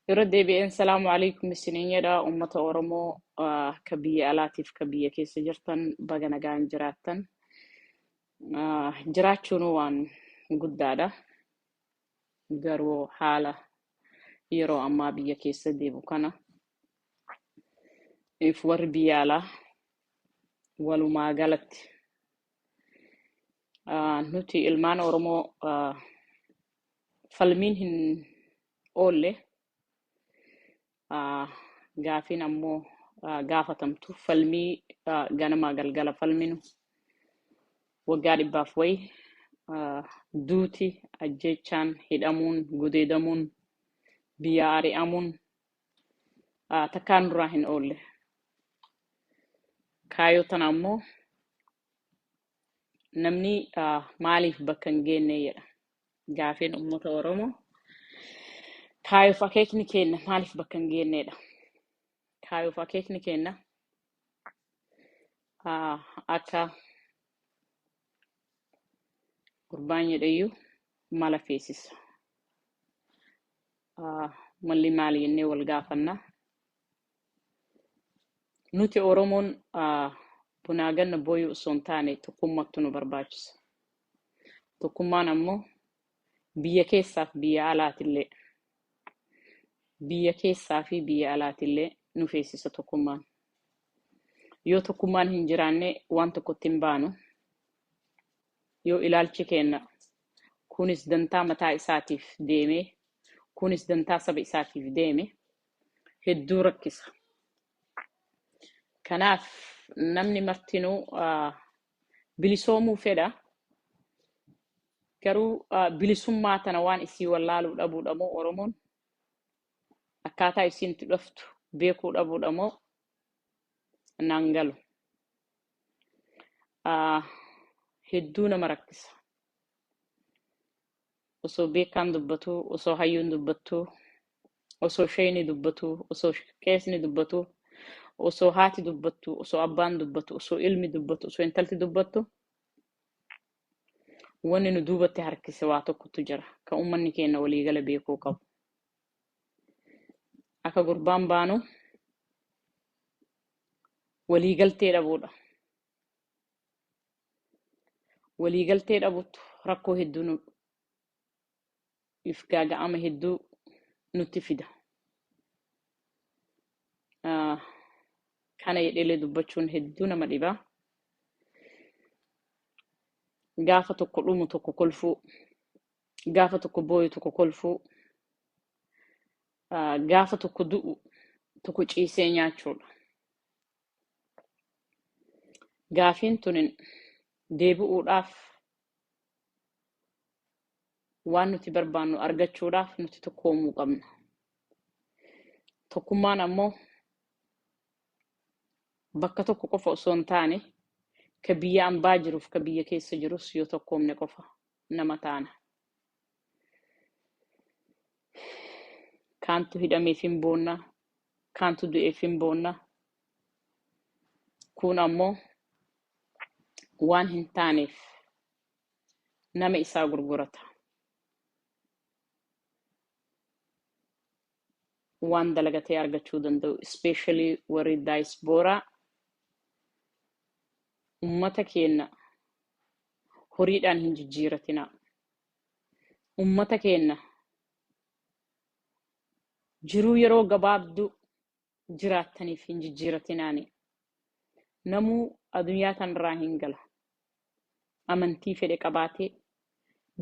Irra deebi'een salaamu alaikum isiniin jedha uummata Oromoo ka biyya alaatiif ka biyya keessa jirtan baga nagaan jiraattan. Jiraachuun waan guddaadha. Garuu haala yeroo ammaa biyya keessa deemu kana if warri biyya alaa walumaa galatti nuti ilmaan Oromoo falmiin hin oolle, gaafiin ammoo gaafatamtu falmii ganamaa galgala falminu waggaa dhibbaaf wayi duuti, ajjeechaan, hidhamuun, gudeedamuun, biyya ari'amuun takkaan nurraa hin oolle. Kaayoo tana ammoo namni maaliif bakka hin geenne jedha. Gaafiin uummata Oromoo kaayoof akeekni keenna maaliif bakka hin geennedha. Kaayoof akeekni keenna akka gurbaan jedheyyuu mala feesisa. Malli maali jennee wal gaafanna. Nuti Oromoon bunaa ganna booyuu osoo hin taane tokkummaattu nu barbaachisa. Tokkummaan ammoo biyya keessaaf biyya alaatillee, biyya keessaa fi biyya alaatillee nu feesisa tokkummaan. Yoo tokkummaan hin jiraanne waan tokkotti hin baanu. Yoo ilaalchi keenna kunis dantaa mataa isaatiif deeme, kunis dantaa saba isaatiif deeme, hedduu rakkisa. Kanaaf namni martinuu bilisoomuu fedha. Garuu bilisummaa tana waan isii wallaaluu dhabuudha moo, Oromoon akkaataa isiin itti dhuftu beekuu dhabuudha moo, naan galu. Hedduu nama rakkisa. Osoo beekaan dubbatuu, osoo hayyuun dubbattuu, osoo sheeyni dubbatuu, osoo qeesni dubbatuu, osoo haati dubbattu, osoo abbaan dubbatu, osoo ilmi dubbatu, osoo intalti dubbattu, wanni nu duubatti harkise waa tokkotu jira kan uummanni keenya waliigala beekuu qabu. Akka gurbaan baanu waliigaltee dhabuudha. Waliigaltee dhabuutu rakkoo hedduu nu if gaaga'ama hedduu nutti fida. Kana jedheelee dubbachuun hedduu nama dhiba. Gaafa tokko dhumu tokko kolfuu, gaafa tokko booyu tokko kolfuu, gaafa tokko du'u tokko ciisee nyaachuudha. Gaafiin tunin deebi'uudhaaf, waan nuti barbaannu argachuudhaaf nuti tokkoomuu qabna. Tokkummaan ammoo bakka tokko qofa osoo hin taane ka biyya ambaa jiruuf ka biyya keessa jirus yoo tokkoomne qofa nama taana. Kaantu hidhameef hin boonna, kaantu du'eef hin boonna. Kun ammoo waan hin taaneef nama isaa gurgurata. Waan dalagatee argachuu danda'u, especially warri diaspora, ummata keenna horiidhaan hin jijjiiratinaa. Ummata keenna jiruu yeroo gabaabduu jiraattaniif hin jijjiiratinaani. Namuu addunyaa tanarraa hin gala. Amantii fedhe qabaatee,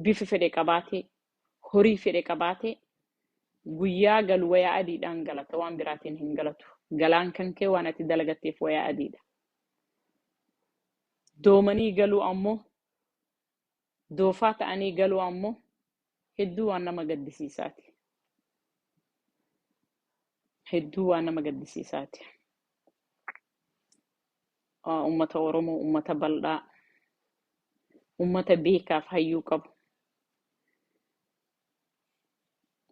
bifa fedhe qabaatee, horii fedhe qabaatee, guyyaa galu wayaa adiidhaan galata, waan biraatiin hin galatu. Galaan kan kee waan ati dalagatteef wayaa adiidha. Doomanii galuu ammoo, doofaa ta'anii galuu ammoo hedduu waan nama gaddisiisaati. Hedduu waan nama gaddisiisaati. Uummata Oromoo, uummata bal'aa, uummata beekaaf hayyuu qabu,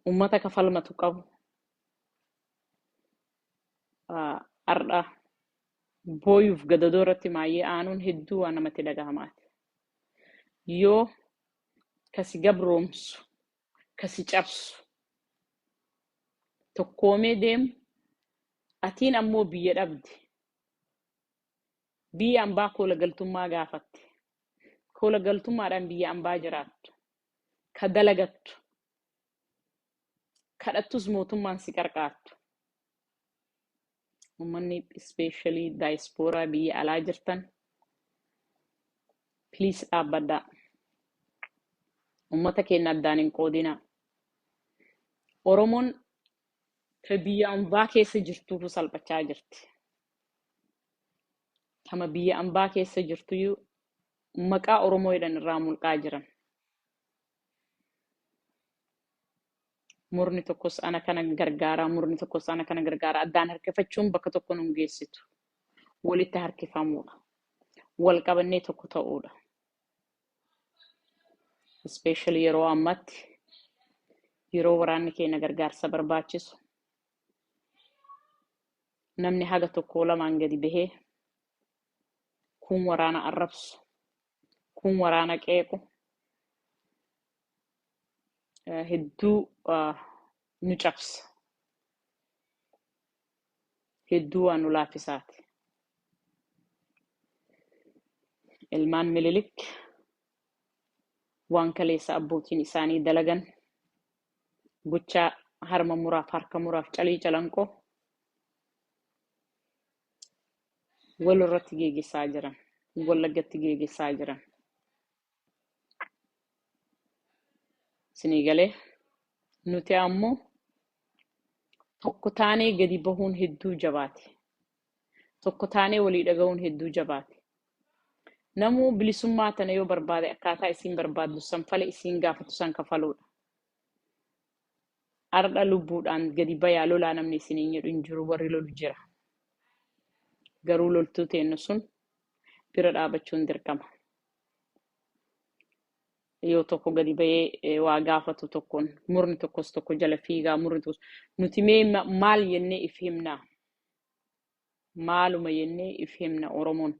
uummata kafalmatu qabu. Har'a booyuuf gadadoo irratti maayyee aanuun hedduu waan namatti dhagahamaati. Yoo kasi gabroomsu, kasi cabsu, Tokkoomee deemu atiin ammoo biyya dhabde. Biyya ambaa koola galtummaa gaafatte. Koola galtummaadhaan biyya ambaa jiraattu. Ka dalagattu. Kadhattus mootummaan si qarqaartu. Uummanni especially daayispooraa biyya alaa jirtan, please dhaabbadhaa. Uummata keenya addaan hin qoodinaa. Oromoon ka biyya ambaa keessa jirtuutu salphachaa jirti. Kama biyya ambaa keessa jirtuyyuu maqaa Oromoo jedhan irraa mulqaa jiran. Murni tokkos ana kana gargaaraa, murni tokkos ana kana gargaaraa. Addaan harkifachuun bakka tokko nu hin geessitu. Walitti harkifamuudha. Wal qabannee tokko ta'uudha. Especially yeroo ammatti, yeroo waraanni keenya gargaarsa barbaachisu, namni haga tokko lamaan gadi bahee kun waraana arrabsu, kun waraana qeequ, hedduu nu cabsa. Hedduu waan nu laaffisaati. Ilmaan Mililik waan kaleessa abbootiin isaanii dalagan, gochaa harma muraaf harka muraaf calii calanqoo wal irratti geegessaa jiran, Wallaggatti geegessaa jiran. Isinii galee? Nuti ammoo tokko taanee gadi bahuun hedduu jabaate. Tokko taanee walii dhaga'uun hedduu jabaate. Namuu bilisummaa tana yoo barbaade, akkaataa isiin barbaaddu san fala isiin gaafatu san kafaluudha. Ardha lubbuudhaan gadi bayaa lolaa namni isiniin jedhu hin jiru, warri lolu jira. Garuu loltuu teennu sun bira dhaabachuun dirqama. Yoo tokko gadi bahee waa gaafatu, tokkoon murni tokkos tokko jala fiigaa, murni tokkos. Nuti mee maal jennee if himnaa? Maaluma jennee if himna Oromoon?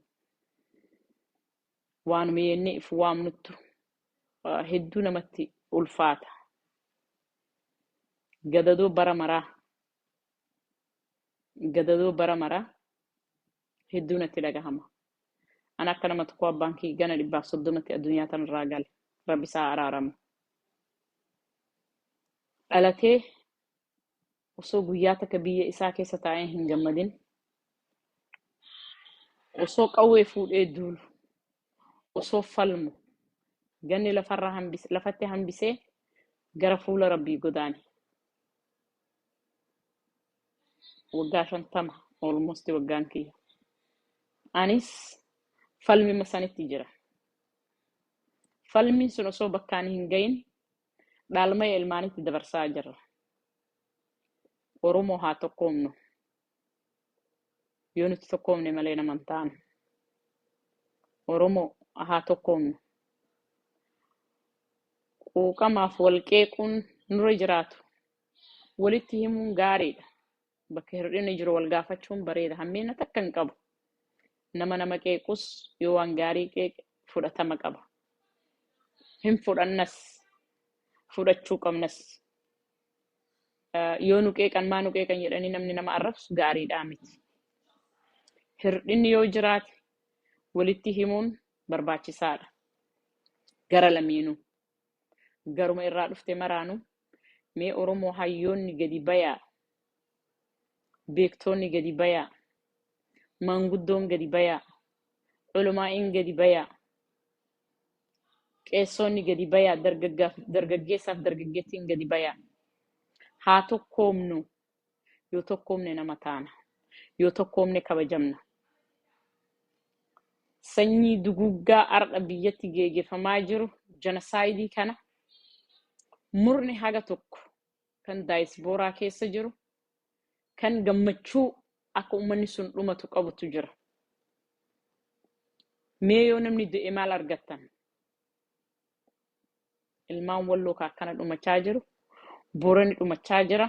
Waanuma jennee if waamnuttu hedduu namatti ulfaata. Gadadoo bara maraa, gadadoo bara maraa hedduu natti dhagahama. Ani akka nama tokko, abbaan kiyya gana 130tti addunyaa tanarraa gale. Rabbi isaa araaramu. Dhalatee osoo guyyaa takka biyya isaa keessa taa'ee hin gammadin, osoo qawwee fuudhee duulu, osoo falmu, ganni lafarraa hambise, lafatti hambisee gara fuula Rabbii godaane. Waggaa 50 almost waggaan kiyya. Anis falmima sanitti jira. Falmiin sun osoo bakkaan hin gahin dhaalmaya ilmaanitti dabarsaa jirra. Oromoo haa tokkoomnu. Yoo nuti tokkoomne malee nama hin taanu. Oromoo haa tokkoomnu. Quuqamaaf wal qeequun nurra jiraatu. Walitti himuun gaariidha. Bakka hir'inni jiru wal gaafachuun bareeda. Hammeena takka hin qabu. Nama nama qeequs yoo waan gaarii qeeqe fudhatama qaba. Hin fudhannas, fudhachuu qabnas. Yoo nu qeeqan, maa nu qeeqan jedhanii namni nama arrabsu gaariidhaa miti. Hir'inni yoo jiraate walitti himuun barbaachisaadha. Gara lameenuu. Garuma irraa dhufte maraanuu, mee Oromoo, hayyoonni gadi bayaa. Beektoonni gadi bayaa. Maanguddoon gadi bayaa. Culumaa'iin gadi bayaa. Qeessoonni gadi bayaa. Dargaggeessaaf dargaggeettiin gadi bayaa. Haa tokkoomnu. Yoo tokkoomne nama taana. Yoo tokkoomne kabajamna. Sanyii duguggaa ardha biyyatti geeggeeffamaa jiru, jenosaayidii kana, murni haga tokko kan daayisbooraa keessa jiru kan gammachuu akka uummanni sun dhumatu qabutu jira. Mee yoo namni du'e maal argattan? Ilmaan Walloo ka akkana dhumachaa jiru, Boorani dhumachaa jira,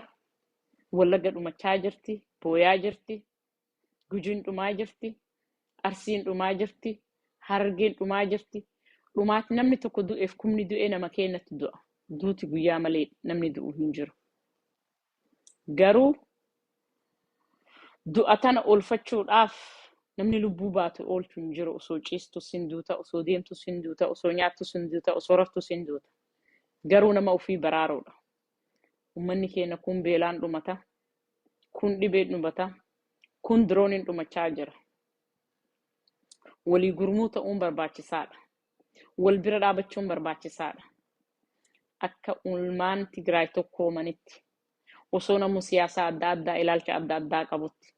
Wallagga dhumachaa jirti, booyaa jirti, Gujiin dhumaa jirti, Arsiin dhumaa jirti, Harargeen dhumaa jirti. Dhumaati namni tokko du'eef kumni du'ee nama keenyatti du'a. Duuti guyyaa malee namni du'u hin jiru. Garuu du'a tana oolfachuudhaaf namni lubbuu baatu oolchu hin jiru. Osoo ciistus hin duuta, osoo deemtus hin duuta, osoo nyaattus hin duuta, osoo raftus hin duuta. Garuu nama ofii baraaruudha. Uummanni keenya kun beelaan dhumata, kun dhibeen dhumata, kun dirooniin dhumachaa jira. Walii gurmuu ta'uun barbaachisaadha. Wal bira dhaabachuun barbaachisaadha. Akka ilmaan Tigraay tokkoomanitti, osoo namni siyaasaa adda addaa, ilaalcha adda addaa qabutti,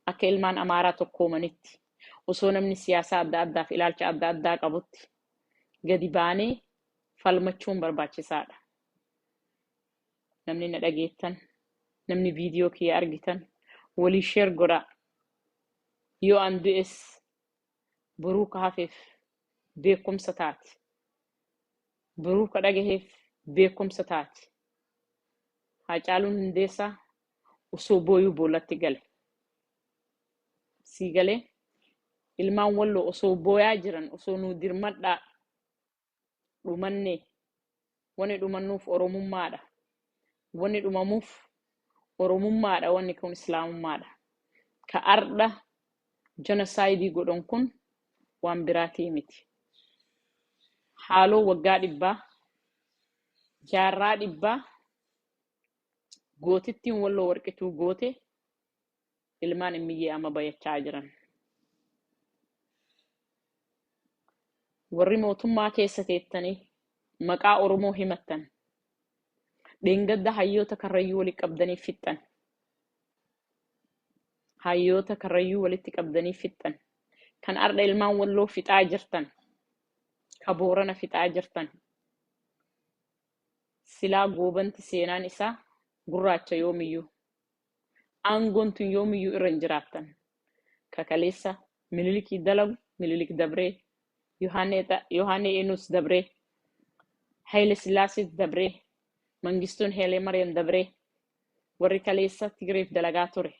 akka ilmaan Amaaraa tokkoomanitti, osoo namni siyaasaa adda addaaf ilaalcha adda addaa qabutti, gadi baanee falmachuun barbaachisaadha. Namni na dhageettan, namni viidiyoo kiyya argitan, walii share godhaa. Yoo an du'es boruu ka hafeef beekumsa taati. Boruu ka dhagaheef beekumsa taati. Haacaaluun Hundeessaa osoo booyuu boollatti gale. Sii galee? Ilmaan Walloo osoo booyaa jiran, osoo nuu dirmadhaa, dhumanne. Wanni dhumannuuf Oromummaadha. Wanni dhumamuuf Oromummaadha. Wanni kun Islaamummaadha. Ka ardha genocide godhan kun waan biraatii miti. Haaloo waggaa 100, jaarraa 100 gootittiin Walloo Warqituu goote ilmaan immiyyee amma bayachaa jiran. Warri mootummaa keessa teettanii maqaa Oromoo himattan, dheengadda hayyoota Karrayyuu walitti qabdanii fixxan. Hayyoota Karrayyuu walitti qabdanii fixxan. Kan ardha ilmaan Walloo fixaa jirtan. Ka Boorana fixaa jirtan. Silaa Goobanti seenaan isaa gurraacha yoomiyyuu. Aangoon tun yoomiyyuu irra hin jiraattan. Kakaleessa Minilikii dalagu, Minilik dabree, Yohaannee Eenus dabree, Haile Sillaasees dabree, Mangistuun Haile Maryam dabree, warri kaleessa Tigreef dalagaa ture.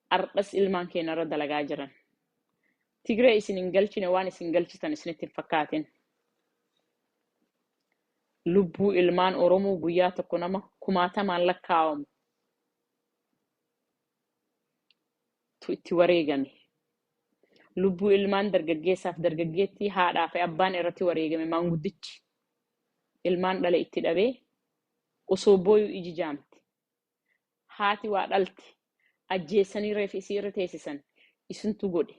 Ardhas ilmaan keenyarra dalagaa jiran. Tigree isin hin galchine, waan isin galchitan isinitti hin fakkaatin. Lubbuu ilmaan Oromoo guyyaa tokko nama kumaatamaan lakkaa'amu tu itti wareegame. Lubbuu ilmaan dargaggeessaaf dargaggeettii, haadhaa fi abbaan irratti wareegame, maanguddichi ilmaan dhala itti dhabee osoo booyuu iji jaamte. Haati waa dhalte ajjeessanii reefi isii irra teessisan. Isintu godhe,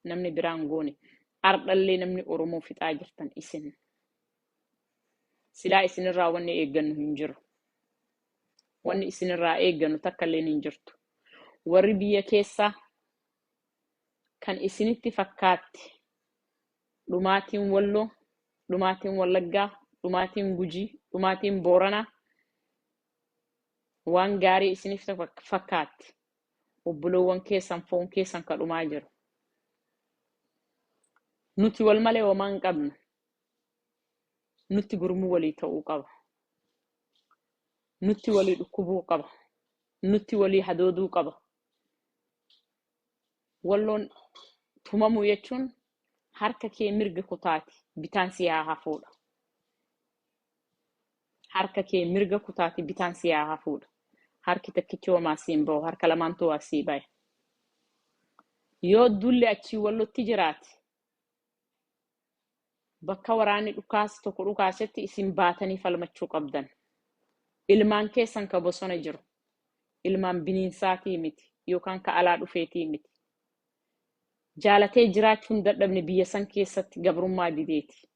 namni biraan goone. Ardhallee namni Oromoo fixaa jirtan isin. Silaa isinirraa wanni eeggannu hin jiru. Wanni isinirraa eeggannu takka illee hin jirtu. Warri biyya keessaa kan isinitti fakkaatti dhumaatiin Walloo, dhumaatiin Wallaggaa, dhumaatiin Gujii, dhumaatiin Booranaa waan gaarii isiniif fakkaatti. Obboloowwan keessan, foon keessan ka dhumaa jiru. Nuti wal malee homaa hin qabnu. Nutti gurmuu walii ta'uu qaba. Nutti walii dhukkubuu qaba. Nutti walii hadooduu qaba. Walloon tumamuu jechuun harka kee mirga kutaati bitaan si haa hafuudha. Harka kee mirga kutaati bitaan si haa hafuudha. Harki takkichi homaa siin bahu, harka lamaantu waa sii bahe. Yoo dulli achii Wallotti jiraate, bakka waraanni dhukaas tokko dhukaasetti isin baatanii falmachuu qabdan. Ilmaan keessan ka bosona jiru, ilmaan bineensaa miti yookaan ka alaa dhufeetii miti. Jaalatee jiraachuun dadhabne biyya san keessatti gabrummaa dideeti.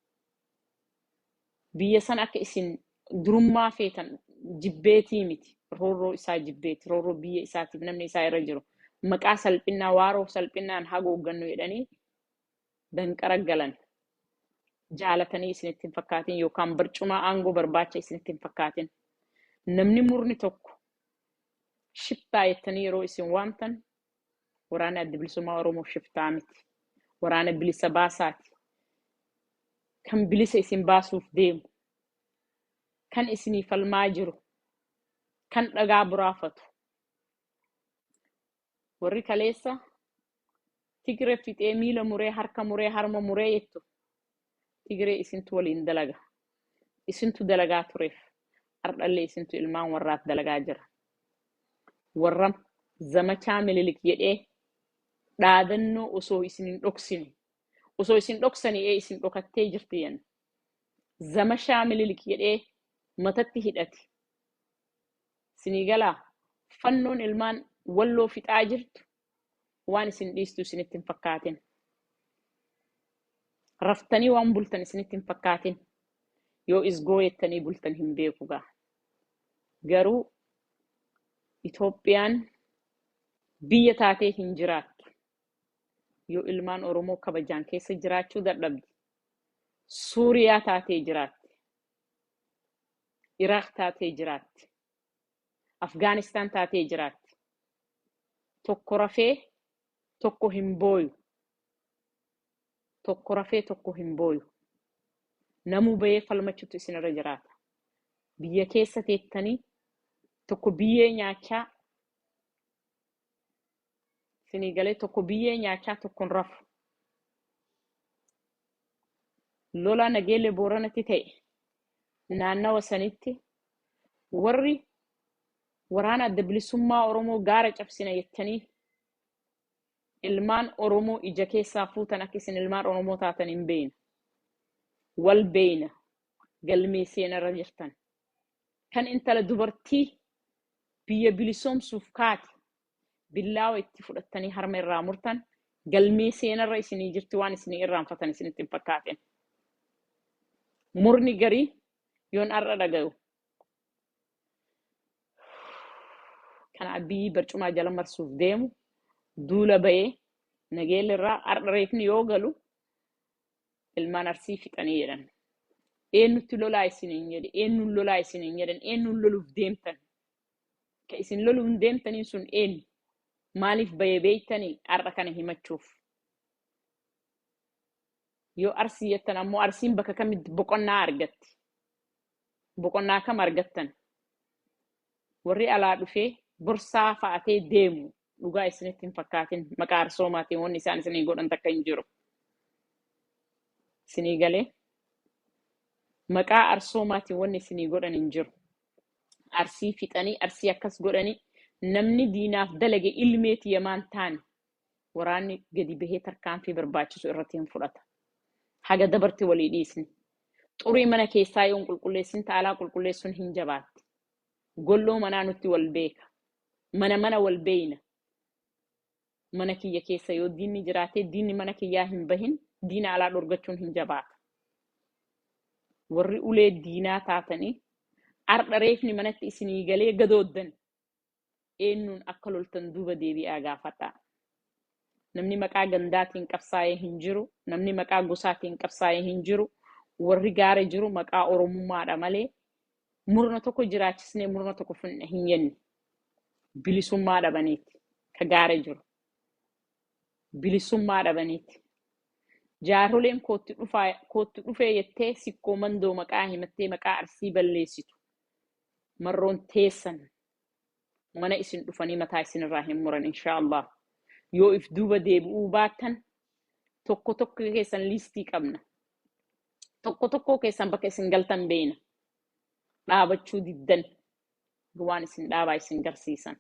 Biyya san akka isin durummaa feetan jibbeetii miti. Roorroo isaa jibbeeti. Roorroo biyya isaatiif namni isaa irra jiru. Maqaa salphinnaa, waaroo salphinnaan haguuggannu jedhanii danqara galan. Jaalatanii isinitti hin fakkaatin yookaan barcumaa aangoo barbaacha isinitti hin fakkaatin. Namni murni tokko shiftaa jettanii yeroo isin waamtan, Waraana Adda Bilisummaa Oromoo shiftaa miti. Waraana bilisa baasaati. Kan bilisa isin baasuuf deemu. Kan isinii falmaa jiru. Kan dhagaa buraafatu. Warri kaleessa Tigiree fixee, miila muree, harka muree, harma muree jettu, Tigiree isintu waliin dalaga. Isintu dalagaa tureef. Ardhallee isintu ilmaan warraaf dalagaa jira. Warra zamachaa Mililik jedhee dhaadannoo osoo isin hin dhoksine, osoo isin dhoksanii ee isin dhokattee jirti jenna. Zamashaa Mililik jedhee matatti hidhate. Isinii galaa? Fannoon ilmaan Walloo fixaa jirtu waan isin dhiistu isinitti hin fakkaatin. Raftanii waan bultan isinitti hin fakkaatin. Yoo isgoo jettanii bultan hin beeku gaa. Garuu Itoophiyaan biyya taatee hin jiraattu. Yoo ilmaan Oromoo kabajaan keessa jiraachuu dadhabde, Suuriyaa taatee jiraatti. Iraaq taatee jiraatti. Afgaanistaan taatee jiraatti. Tokko rafee tokko hin booyu. Tokko rafee tokko hin booyu. Namuu bahee falmachuutu isinirra jiraata. Biyya keessa teettanii tokko biyyee nyaachaa, isinii galee, tokko biyyee nyaachaa tokko hin rafu. Lola Nageelle Booranatti ta'e naannawa sanitti warri waraana Adda Bilisummaa Oromoo gaara cabsina jettanii ilmaan Oromoo ija keessaa fuutan, akka isin ilmaan Oromoo taatan hin beeyna. Wal beeyna, galmee seenarra jirtan. Kan intala dubartii biyya bilisoomsuuf kaate billaawa itti fudhattanii harma irraa murtan, galmee seenarra isinii jirti, waan isinii irraanfatan isinitti hin fakkaatin. Murni garii yoon har'a dhagayu kana Abiyyi barcumaa jala marsuuf deemu duula ba'ee Nageelle irraa har'a reefni yoo galu ilmaan Arsii fixanii jedhan. Eenyutti lolaa isiniin jedhe? Eenyuun lolaa isiniin jedhan? Eenyuun loluuf deemtan? Ka isin loluuf deemtaniin sun eenyu? Maaliif bahee beektanii har'a kana himachuuf? Yoo Arsii jettan ammoo Arsiin bakka kamitti boqonnaa argatti? Boqonnaa kam argattan? Warri alaa dhufee borsaa fa'atee deemu dhugaa isinitti hin fakkaatin, maqaa arsoomaatiin wanni isaan isinii godhan takka hin jiru. Isinii galee, maqaa arsoomaatiin wanni isinii godhan hin jiru. Arsii fixanii, Arsii akkas godhanii, namni diinaaf dalage ilmeeti yamaan taane waraanni gadi bahee tarkaanfii barbaachisu irratti hin fudhata. Haga dabarte walii dhiisni. Xurii mana keessaa yoo hin qulqulleessin taalaa qulqulleessuun hin jabaatti. Golloo manaa nutti wal beeka. Mana mana wal beeyna. Mana kiyya keessa yoo diinni jiraate, diinni mana kiyyaa hin bahin, diina alaa dhorgachuun hin jabaata. Warri ulee diinaa taatanii ardha reefni manatti isinii galee gadooddan, eenyuun akka loltan duuba deebi'aa gaafadhaa. Namni maqaa gandaatiin qabsaa'ee hin jiru. Namni maqaa gosaatiin qabsaa'ee hin jiru. Warri gaara jiru maqaa Oromummaadha malee murna tokko jiraachisnee murna tokko finne hin jenne. Bilisummaa dhabaniiti. Ka gaara jiru. Bilisummaa dhabaniiti. Jaaroleen kootti dhufaa kootti dhufee jettee Sikkoo Mandoo maqaa himattee maqaa Arsii balleessitu. Marroon teessan mana isin dhufanii mataa isinirraa hin muran, insha Allah. Yoo if duuba deebi'uu baattan, tokko tokko keessan liistii qabna. Tokko tokko keessan bakka isin galtan beeyna. Dhaabachuu diddan waan isin dhaabaa isin garsiisan.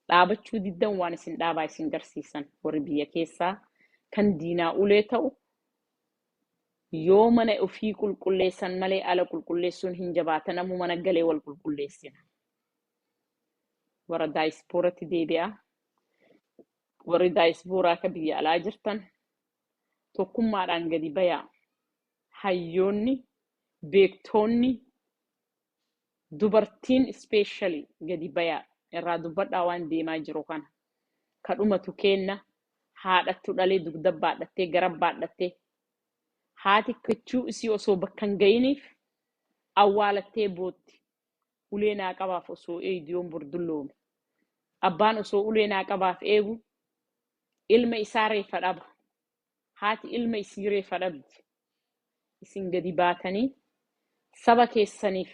Dhaabachuu diddan waan isin dhaabaa isin garsiisan. Warri biyya keessaa kan diinaa ulee ta'u yoo mana ofii qulqulleessan malee ala qulqulleessuun hin jabaata, namuu mana galee wal qulqulleessina. Warra daayispooratti deebi'a. Warri daayispooraa akka biyya alaa jirtan tokkummaadhaan gadi bayaa. Hayyoonni, beektoonni, dubartiin especially gadi bayaa, irraa dubbadhaa waan deemaa jiru kana. Kadhumatu kenna haadhattu dhalee dugda baadhattee gara baadhattee haati kichuu isii osoo bakka hin ga'iniif awwaalattee bootti. Ulee naa qabaaf osoo eegdu yoon burdulloome. Abbaan osoo ulee naa qabaaf eegu ilma isaa reeffa dhaba. Haati ilma isii reeffa dhabdi. Isin gadi baatanii saba keessaniif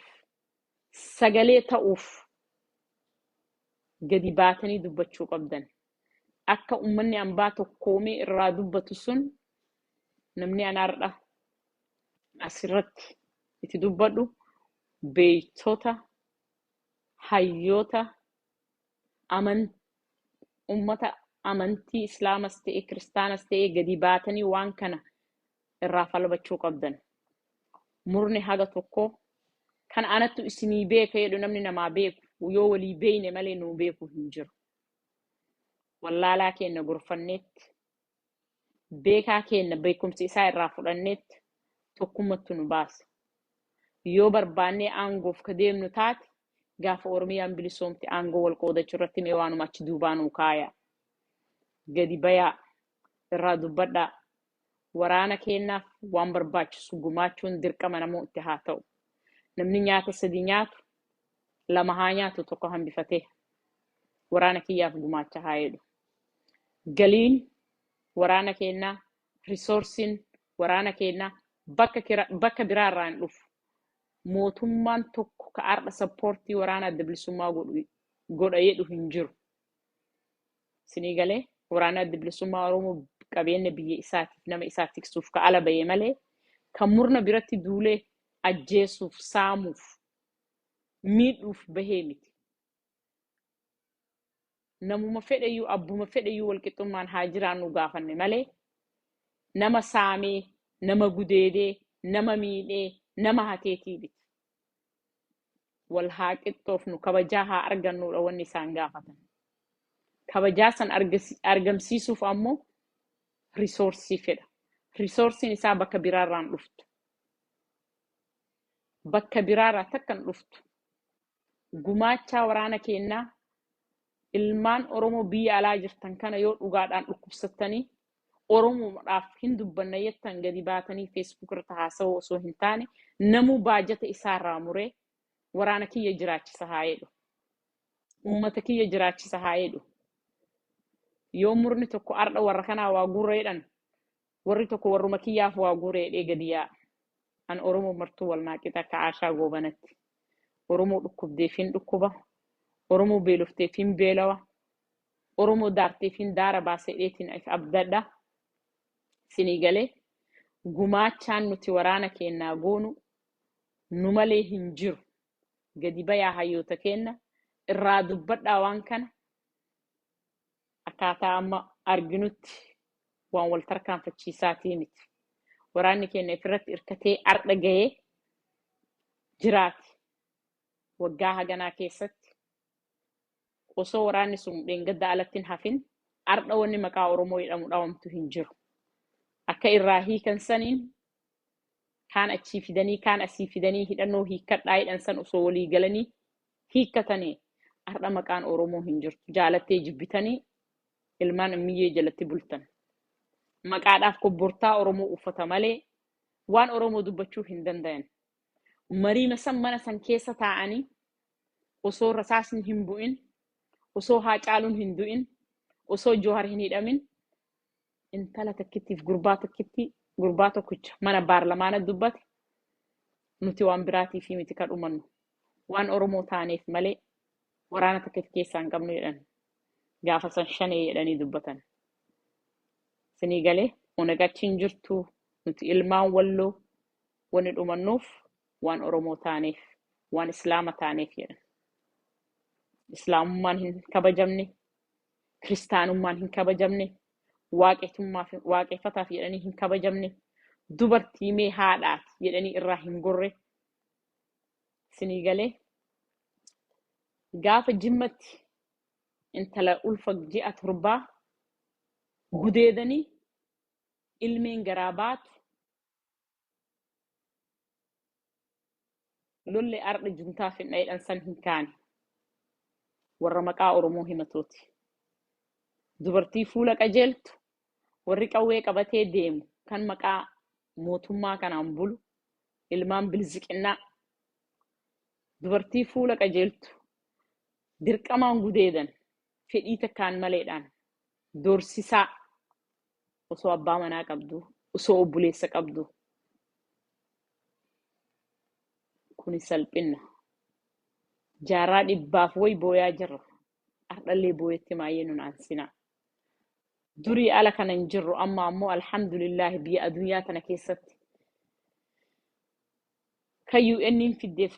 sagalee ta'uuf gadi baatanii dubbachuu qabdan. Akka uummanni ambaa tokkoomee irraa dubbatu sun, namni anaardha asirratti itti dubbadhu Beeytota, hayyoota, aman ummata amantii Islaamas ta'e Kiristaanas ta'e gadi baatanii waan kana irraa falmachuu qabdan. Murni haga tokko kan anattu isinii beeka jedhu, namni namaa beeku yoo walii beeyne malee nuu beeku hin jiru. Wallaalaa keenya gorfanneetti, beekaa keenya beekumsi isaa irraa fudhanneetti tokkummattu nu baasa. Yoo barbaannee aangoof ka deemnu taate, gaafa Oromiyaan bilisoomte aangoo wal qoodachuu irratti mee waanuma achi duubaa nuu kaaya. Gadi bayaa, irraa dubbadhaa. Waraana keenyaaf waan barbaachisu gumaachuun dirqama namuu itti haa ta'u. Namni nyaata sadi nyaatu lama haa nyaatu, tokko hambifatee waraana kiyyaaf gumaacha haa jedhu. Galiin waraana keenyaa, resourceiin waraana keenyaa bakka biraarraa hin dhufu. Mootummaan tokko ka har'a supportii waraana Adda Bilisummaa godha jedhu hin jiru. Isinii galee? Waraana Adda Bilisummaa Oromoo qabeenya biyya isaatiif nama isaa tiksuuf ka ala bahee malee kan murna biratti duulee ajjeesuuf, saamuuf, miidhuuf bahee miti. Namuma fedheyyuu, abbuma fedheyyuu walqixxummaan haa jiraannu gaafanne malee nama saamee, nama gudeedee, nama miidhee, nama hateetii miti. Wal haa qixxoofnu, kabajaa haa argannuudha wanni isaan gaafatan. Kabajaa san argamsiisuuf ammoo resourceii fedha. Resourceiin isaa bakka biraarraan dhuftu. Bakka biraarraa takka hin dhuftu. Gumaachaa waraana keenyaa, ilmaan Oromoo biyya alaa jirtan kana, yoo dhugaadhaan dhukkubsattanii Oromoodhaaf hin dubbanna jettan, gadi baatanii Facebook irratti haasa'uu osoo hin taane, namuu baajata isaarraa muree waraana kiyya jiraachisa haa jedhu. Uummata kiyya jiraachisa haa jedhu. Yoo murni tokko ardha warra kanaa waa guurra jedhan, warri tokko warruma kiyyaaf waa guure jedhee gadi yaa'a. An Oromoo martuu wal naaqixa akka Aashaa Goobanatti. Oromoo dhukkubdeef hin dhukkuba. Oromoo beelofteef hin beelawa. Oromoo daarteef hin daara baasa jedheetiin if abdadha. Isinii galee? Gumaachaan nuti waraana keenyaa goonu nu malee hin jiru. Gadi bayaa, hayyoota keenya, irraa dubbadhaa waan kana. Akkaataa amma arginutti waan wal tarkaanfachiisaatii miti. Waraanni keenya ifirratti hirkatee ardha gahee jiraati. Waggaa haganaa keessatti osoo waraanni sun dheengadda alatti hin hafin, ardha wanni maqaa Oromoo jedhamu dhawamtu hin jiru. Akka irraa hiikan saniin kaan achii fidanii, kaan asii fidanii, hidhannoo hiikkadhaa jedhan san osoo walii galanii hiikkatanii, ardha maqaan Oromoo hin jirtu. Jaalattee jibbitanii ilmaan ammiyyee jalatti bultan. Maqaadhaaf kobbortaa Oromoo uffata malee waan Oromoo dubbachuu hin danda'an. Mariima san mana san keessa taa'anii osoo rasaasni hin bu'in, osoo Haacaaluun hin du'in, osoo Joohar hin hidhamin, intala takkittiif gurbaa takkitti, gurbaa tokkicha mana baarlamaana dubbate, nuti waan biraatiif miti kan dhumannu, waan Oromoo taaneef malee waraana takka keessaa hin qabnu jedhan. Gaafa san shanee jedhanii dubbatan. Isinii galee? Onag achi hin jirtu. Nuti ilmaan Walloo wanni dhumannuuf waan Oromoo taaneef, waan Islaama taaneef jedhan. Islaamummaan hin kabajamne, Kiristaanummaan hin kabajamne, waaqeffataaf jedhanii hin kabajamne, dubartii mee haadhaati jedhanii irraa hin gorre. Isinii galee? Gaafa Jimmatti intala ulfa ji'a 7 gudeedanii ilmeen garaa baatu, lolli ardha juntaa finna jedhan san hin kaane. Warra maqaa Oromoo himatuuti. Dubartii fuula qajeeltu warri qawwee qabatee deemu kan maqaa mootummaa kanaan bulu, ilmaan bilziqinnaa, dubartii fuula qajeeltu dirqamaan gudeedan, fedhii takkaan maleedhaan doorsisaa, osoo abbaa manaa qabdu, osoo obboleessa qabdu. Kuni salphinna. Jaarraa dhibbaaf way booyaa jirra. Ardhallee booyetti maay'ee nun aansinaa. Durii ala kana hin jirru, amma ammoo alhamdulillaahi biyya addunyaa tana keessatti kan UN'n fiddeef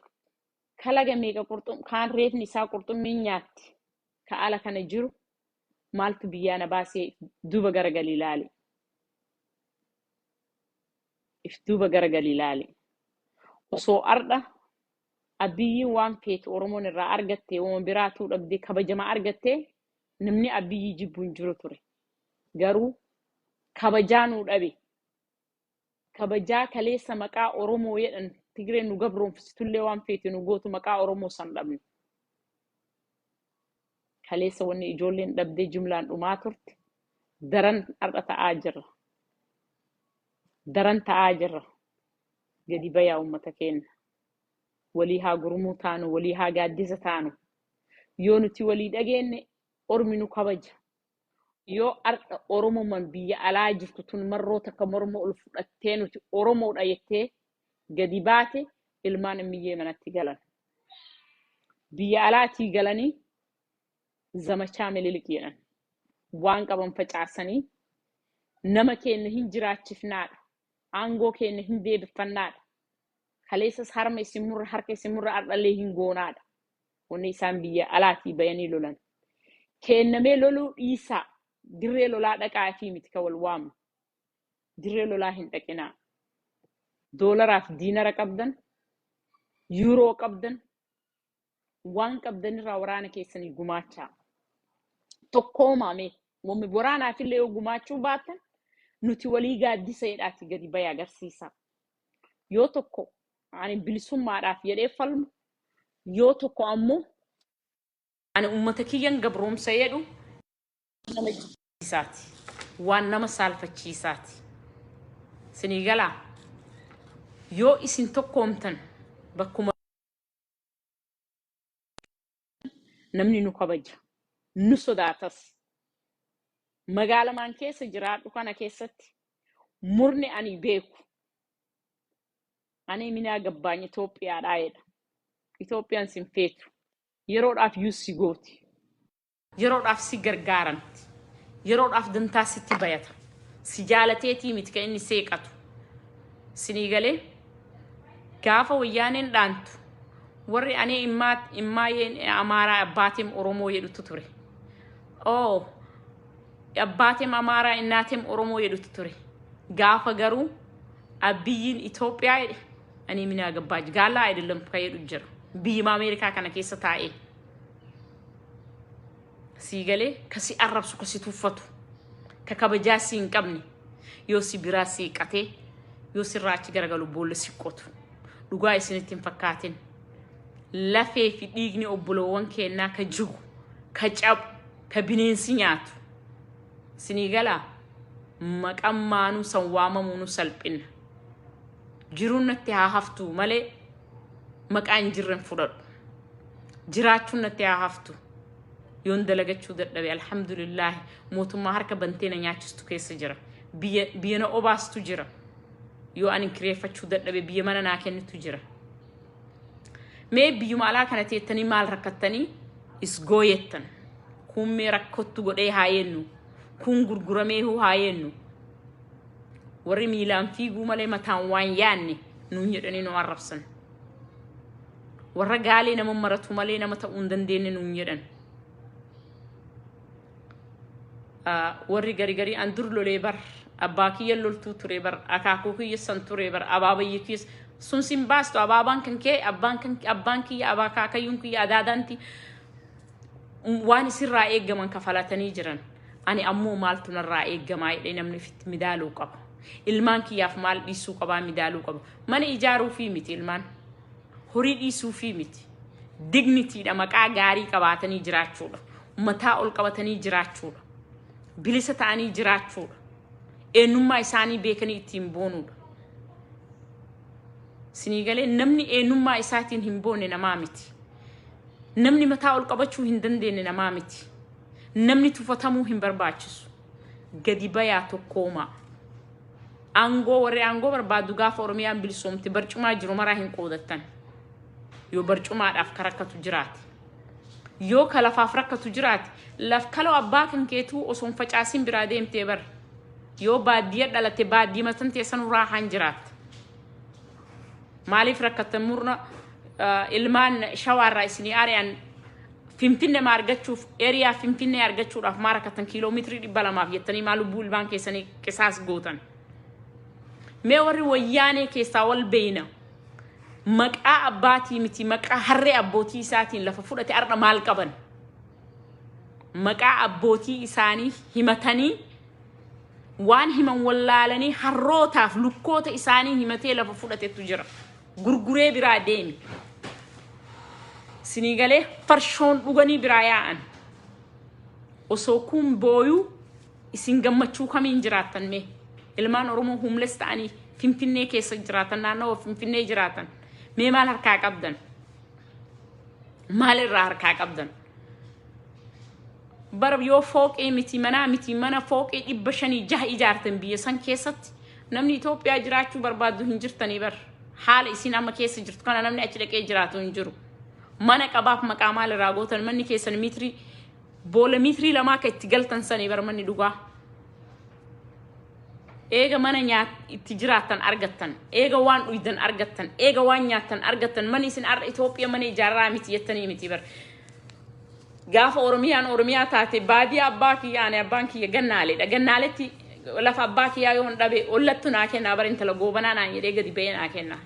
Kalaga meeqa qurxum kaan reefni isaa qurxummiin nyaatti. Ka ala kana jiru maaltu biyyaa na baasee duuba garagalii ilaali. If duuba garagalii ilaali. Osoo ardha Abiyyiin waan feetu Oromoon irraa argatte, waan biraatuu dhabdee kabajama argatte, namni Abiyyii jibbu hin jiru ture. Garuu kabajaa nuu dhabe. Kabajaa kaleessa maqaa Oromoo jedhan, Tigreen nu gabroomfisitullee waan feete nu gootu, maqaa Oromoo san dhabne. Kaleessa wanni ijoolleen dhabdee jumlaan dhumaa turte daran har'a ta'aa jirra. Daran ta'aa jirra. Gadi bayaa, uummata keenya. Walii haa gurmuu taanu, walii haa gaaddisa taanu. Yoo nuti walii dhageenye, ormi nu kabaja. Yoo har'a Oromoman biyya alaa jirtu tun marroo takka morma ol fudhattee nuti Oromoodha jettee gadi baate, ilmaan ammiyyee manatti galan. Biyya alaatii galanii zamachaa Mililik jedhan. Waan qaban facaasanii nama keenya hin jiraachifnaadha. Aangoo keenya hin deebifannaadha. Kaleessas harma isin murra, harka isin murra, har'allee hin goonaadha. Wanni isaan biyya alaatii bayanii lolan. Kennamee loluu dhiisaa, dirree lolaa dhaqaa fi miti ka wal waamnu. Dirree lolaa hin dhaqinaa. Doolaraaf diinara qabdan, yuuroo qabdan, waan qabdanirraa waraana keessanii gumaachaa. Tokkoomaame waraanaaf illee yoo gumaachuu baattan, nuti walii gaaddisa jedhaati gadi bayee agarsiisa. Yoo tokko ani bilisummaadhaaf jedhee falmu, yoo tokko ammoo ani uummata kiyyan gabroomsa jedhu, nama jibbisaati. Waan nama saalfachiisaati. Sinii galaa, yoo isin tokkoomtan, bakkuma namni nu kabaja. Nu sodaatas. Magaalamaan keessa jiraadhu kana keessatti murni ani beeku. Ani minaa gabbaany Itoophiyaadhaa jedha. Itoophiyaan sin feetu. Yeroodhaaf yuu si gooti. Yeroodhaaf si gargaaramti. Yeroodhaaf dantaa sitti bayata. Si jaalateetii miti kan inni seeqatu. Sinii galee, gaafa Wayyaaneen dhaantu warri ani immaayeen Amaaraa, abbaateem Oromoo jedhutu ture. Oh, abbaateem Amaaraa, innaateem Oromoo jedhutu ture. Gaafa garuu Abiyyiin Itoophiyaa jedhe, ani minaa gabbaaj gaallaa አይደለም ka jedhu jira. Biyyuma Ameerikaa kana keessa taa'ee. Sii galee, ka si arrabsu, ka si tuffatu, ka kabajaa si hin qabne, yoo si biraa siiqatee, yoo sirraa achi garagalu boolla si qotu. Dhugaa isinitti hin fakkaatin. Lafee fi dhiigni obboloowwan keennaa ka jigu, ka cabu, ka bineensi nyaatu. Sinii galaa, maqaan maanuu san waamamuu nu salphina. Jiruun natti haa haftu malee maqaa hin jirren fudhadhu. Jiraachuun natti haa haftu. Yoon dalagachuu dadhabe, alhamdulillaahi, mootummaa harka bantee na nyaachistu keessa jira. Biyya na obaastu jira. Yoo ani kireeffachuu dadhabe, biyya mana naa kennitu jira. Mee biyyuma alaa kana teettanii maal rakkattanii isgooyettan? Kun mee rakkottu godhee haa yennu. Kun gurgurameehuu haa yennu. Warri miilaan fiiguu malee mataan waan yaanne nuun jedhanii nu arrabsan. Warra gaalee nama maratu malee nama ta'uu hin dandeenye nuun jedhan. Warri gari garii an dur lolee bar, abbaa kiyya loltuu ture bar, akaakuu kiyya san ture bar, abaabayyi kiyya sun sin baastu. Abaabaan kan kee, abbaan kan abbaan kiyya, abaa kaakayyuun kiyya, adaadaanti waan isirraa eeggaman kafalatanii jiran. Ani ammoo maaltu narraa eeggamaa jedhee namni ofitti midaaluu qaba. Ilmaan kiyyaaf maal dhiisuu qabaa midaaluu qaba. Mana ijaaruu fi miti, ilmaan horii dhiisuu fi miti. Dignitydha, maqaa gaarii qabaatanii jiraachuudha. Mataa ol qabatanii jiraachuudha. Bilisa ta'anii jiraachuudha. Eenyummaa isaanii beekanii ittiin boonuudha. Sinii galee, namni eenyummaa isaatiin hin boonne namaa miti. Namni mataa ol qabachuu hin dandeenye namaa miti. Namni tuffatamuu hin barbaachisu. Gadi bayaa, tokkoomaa. Aangoo warri aangoo barbaadu, gaafa Oromiyaan bilisoomte barcumaa jiru maraa hin qoodattan. Yoo barcumaadhaaf ka rakkatu jiraate. Yoo ka lafaaf rakkatu jiraate, laf kaloo abbaa kan keetuu osoo hin facaasin biraa deemtee bar. Yoo baadiyyaa dhalatte, baadiyyaa matan teessan raahaan jiraatta. Maaliif rakkattan murna Ilmaan Shawaarraa isinii ari'an Finfinne ma argachuuf, area Finfinnee argachuudhaaf maa rakkatan? Kiiloomeetirii 200f jettanii maa lubbuu ilmaan keessanii qisaas gootan? Mee warri Wayyaanee keessaa wal beeyna, maqaa abbaatii miti, maqaa harree abbootii isaatiin lafa fudhate ar'a maal qaban? Maqaa abbootii isaanii himatanii waan himan wallaalanii harrootaaf lukkoota isaanii himatee lafa fudhatetu jira. Gurguree biraa deemi. Sinii galee farshoon dhuganii biraa yaa'an. Osoo kun booyuu isin gammachuu kamiin jiraattan mee? Ilmaan Oromoo homeless ta'anii Finfinnee keessa jiraatan, naannawa Finfinnee jiraatan. Mee maal harkaa qabdan? Maal irraa harkaa qabdan? Bara yoo fooqee miti, manaa miti, mana fooqee 506 ijaartan biyya san keessatti namni Itoophiyaa jiraachuu barbaadu hin jirtanii bar. Haala isin amma keessa jirtu kana namni achi dhaqee jiraatu hin jiru. Mana qabaaf maqaa maal irraa gootan? Manni keessan miitirii boola miitirii 2 akka itti galtan sanii bar manni dhugaa. Eega mana nyaat itti jiraattan argattan, eega waan dhuydan argattan, eega waan nyaattan argattan, manni isin har'a Itoophiyaa mana ijaarraa miti jettanii miti bar. Gaafa Oromiyaan Oromiyaa taate baadiyaa abbaa kiyyaa, ani abbaan kiyya Gannaaleedha. Gannaaletti lafa abbaa kiyyaa yoon dhabe ollattu naa kennaa bara, intala Goobanaa naan jedhee gadi ba'ee naa kenna.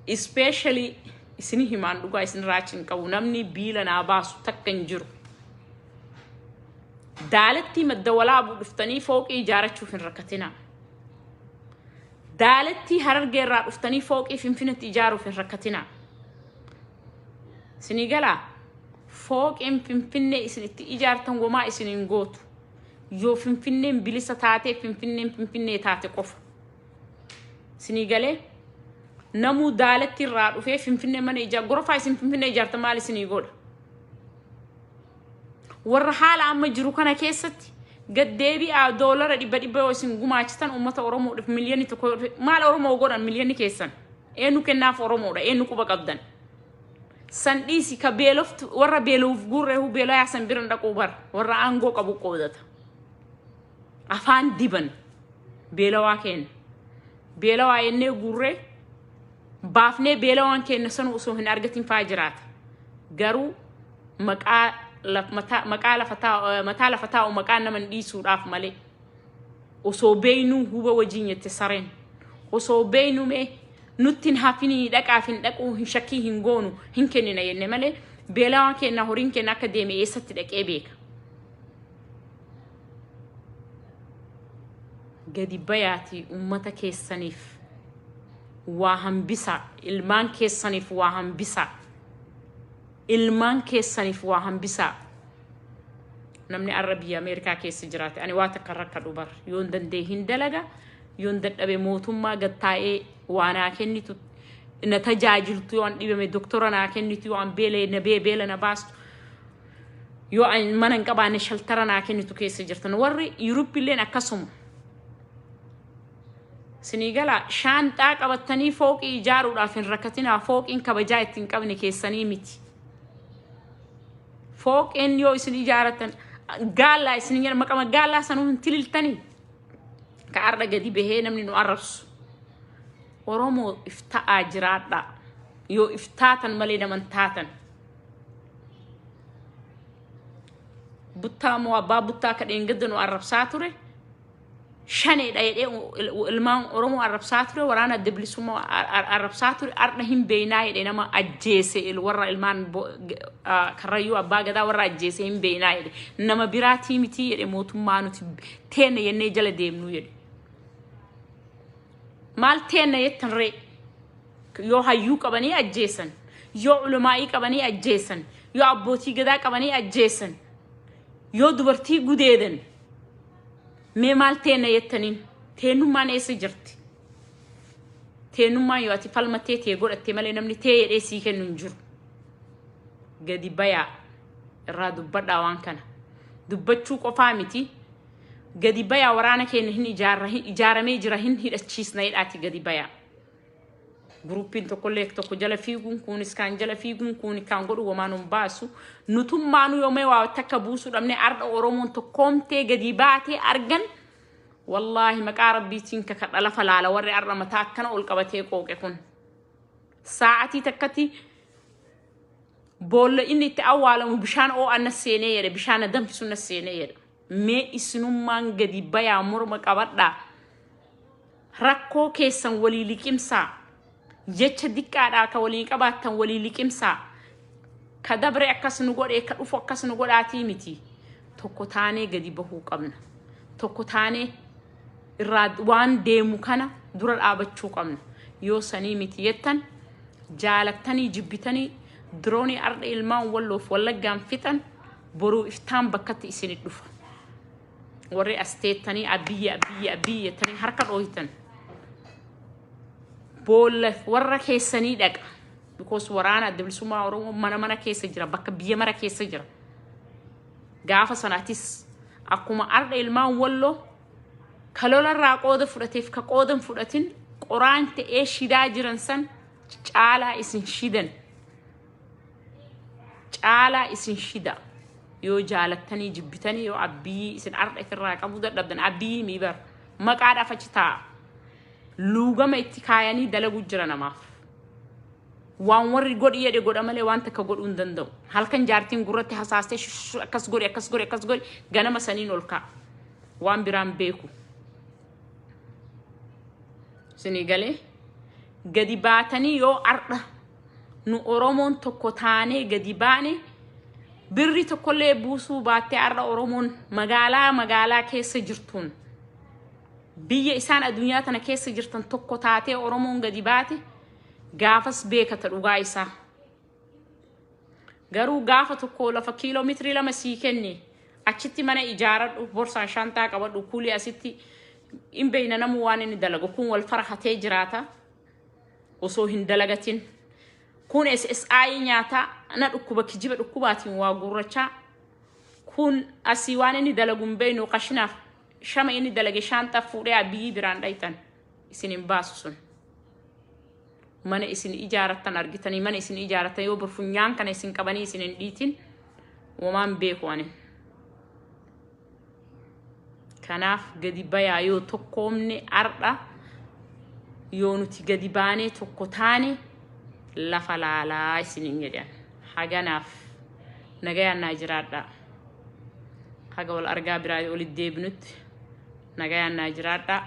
Especially isin himaan dhugaa isin raachi hin qabu, namni biila naa baasu takka hin jiru. Daalattii Madda Walaabuu dhuftanii fooqii ijaarachuuf hin rakkatinaa. Daalattii Harargee irraa dhuftanii fooqii Finfinneetti ijaaruuf hin rakkatinaa. Isinii galaa, fooqiin Finfinnee isin itti ijaartan womaa isin hin gootu. Yoo Finfinneen bilisa taatee, Finfinneen Finfinnee taate qofa. Isinii galee, namuu daalatti irraa dhufee Finfinnee mana ijaar gorofaa isin Finfinnee ijaartan maal isinii godha? Warra haala amma jiru kana keessatti gad deebi'aa, doolara dhibba dhibba yoo isin gumaachitan uummata Oromoodhaaf 1 million yoo dhufe maal Oromoo godhan? Miliyoonni keessan eenyu kennaaf Oromoodha? Eenyu quba qabdan? San dhiisi, ka beeloftu warra beela'uuf guurreehu beelayaa san bira dhaquu bara warra aangoo qabu qoodata. Afaan diban beelawaa keenya. Beelawaa jennee guurree baafnee beelawaan keenya sanu osoo hin argatin faa jiraata. Garuu maqaa maqaa lafa taa'u, mataa lafa taa'u maqaa nama hin dhiisuudhaaf malee. Osoo beeynuu huba wajjin jette sareen. Osoo beeynuu mee nutti hin hafinii dhaqaaf hin dhaquu hin shakkii hin goonu hin kennina jenne malee beelawaan keenya horiin keenya akka deeme eessatti dhaqee beeka? Gadi bayaatii uummata keessaniif waa hambisaa, ilmaan keessaniif waa hambisaa, ilmaan keessaniif waa hambisaa. Namni arra biyya Ameerikaa keessa jiraate ani waa takka rakkadhu bar, yoon danda'e hin dalaga, yoon dadhabe mootummaa gad taa'ee waa naa kennitu na tajaajiltu, yoo an dhibame doktora naa kennitu, yoo an beela na beela na baastu, yoo an mana hin qabaanne shelter naa kennitu keessa jirtan. Warri Yuuroppilleen akkasuma. Sinii galaa, shaanxaa qabattanii fooqii ijaaruudhaaf hin rakkatinaa. Fooqiin kabajaa ittiin qabne keessanii miti. Fooqeen yoo isin ijaaratan gaallaa isin jedhan maqama gaallaa sanuu hin tililtanii. Ka arra gadi bahee namni nu arrabsu. Oromoo ifta'aa jiraadhaa. Yoo iftaatan malee naman taatan. Buttaa moo abbaa buttaa ka dheengadda nu arrabsaa ture. Shaneedha jedhee ilmaan Oromoo arrabsaa ture, waraana Adda Bilisummaa arrabsaa ture, arda hin beeynaa jedhee nama ajjeese, warra ilmaan Karrayyuu abbaa gadaa warra ajjeese hin beeynaa jedhe, nama biraatii miti jedhe, mootummaa nuti teenna jennee jala deemnu jedhe. Maal teenna jettan ree? Yoo hayyuu qabanii ajjeesan, yoo ulamaa'ii qabanii ajjeesan, yoo abbootii gadaa qabanii ajjeesan, yoo dubartii gudeedan, mee maal teenna jettaniin? Teennummaan eessa jirti? Teennummaan yoo ati falmattee tee godhatte malee namni tee jedhee sii kennu hin jiru. Gadi bayaa irraa dubbadhaa waan kana. Dubbachuu qofaa miti. Gadi bayaa, waraana keenya hin ijaarra, ijaaramee jira, hin hidhachiisna jedhaati gadi bayaa. Groupiin tokkollee tokko jala fiiguun kunis kaan jala fiiguun kun kaan godhu womaan hin baasu. Nutummaanuu yoomee waa takka buusuu dhabne arda Oromoon tokkoomtee gadi baatee argan. Wallaahi maqaa Rabbiitiin kakadha lafa laala warri arra mataa akkana ol qabatee qooqe kun. Saa'atii takkatti boolla inni itti awwaalamu bishaan oo'an na seenee jedhe, bishaan na danfisu na seenee jedhe. Mee isinummaan gadi bayaa, morma qabadhaa. Rakkoo keessan walii liqimsaa. Jecha diqqaadhaa ka waliin qabaattan walii liqimsaa. Ka dabre akkas nu godhe, ka dhufu akkas nu godhaatii miti. Tokko taanee gadi bahuu qabna. Tokko taanee irraa waan deemu kana dura dhaabachuu qabna. Yoo sanii miti jettan, jaalattanii jibbitanii, diroonii ardha ilmaan Walloof Wallaggaan fixan boruu iftaan bakkatti isinit dhufa. Warri as teettanii Abiyyi, Abiyyi, Abiyyi jettanii harka dhooytan. Boolla warra keessanii dhaqa. Because waraana Adda Bilisummaa Oromoo mana mana keessa jira, bakka biyya mara keessa jira. Gaafa sanaatis akkuma ardha ilmaan Walloo ka lolarraa qooda fudhateef ka qooda hin fudhatin qoraan ta'ee shidaa jiran san caalaa isin shidan. Caalaa isin shida. Yoo jaalattanii jibbitanii, yoo Abiyyii isin ardha ifirraa qabuu dadhabdan, Abiyyii mii bar maqaadhaaf achi taa'a. Luugama itti kaayanii dalagu jira namaaf. Waan warri godhi jedhe godha malee waan takka godhuu hin danda'u. Halkan jaartiin gurratti hasaastee shushu akkas godhi, akkas godhi, akkas godhi, ganama saniin ol ka'a. Waan biraan beeku. Isinii galee gadi baatanii, yoo ardha nu Oromoon tokko taanee gadi baane, birri tokkollee buusuu baattee, ardha Oromoon magaalaa magaalaa keessa jirtuun, biyya isaan addunyaa tana keessa jirtan tokko taatee Oromoon gadi baate, gaafas beekata dhugaa isaa. Garuu gaafa tokko lafa kiiloomeetirii 2 sii kenne, achitti mana ijaaradhu, borsaan shantaa qabadhu, kuulii asitti hin beeyna namuu waan inni dalagu kun wal farahatee jiraata osoo hin dalagatin. Kun SSI nyaataa na dhukkuba kijiba dhukkubaatiin waa guurrachaa, kun asii waan inni dalagu hin beeynu, qashinaaf shama inni dalage shaanxaa fuudhee Abiyyii biraan dhayxan isin hin baasu sun. Mana isin ijaarattan argitanii, mana isin ijaarattan yoo burfunyaan kana isin qabanii isin hin dhiitin, womaan beeku ani. Kanaaf gadi bayaa. Yoo tokkoomne, ardha yoo nuti gadi baanee tokko taane, lafa laalaa isiniin jedhan. Haganaaf nagayaan naa jiraadhaa. Haga wal argaa biraa olitti deebinutti nagayaan naa jiraadhaa.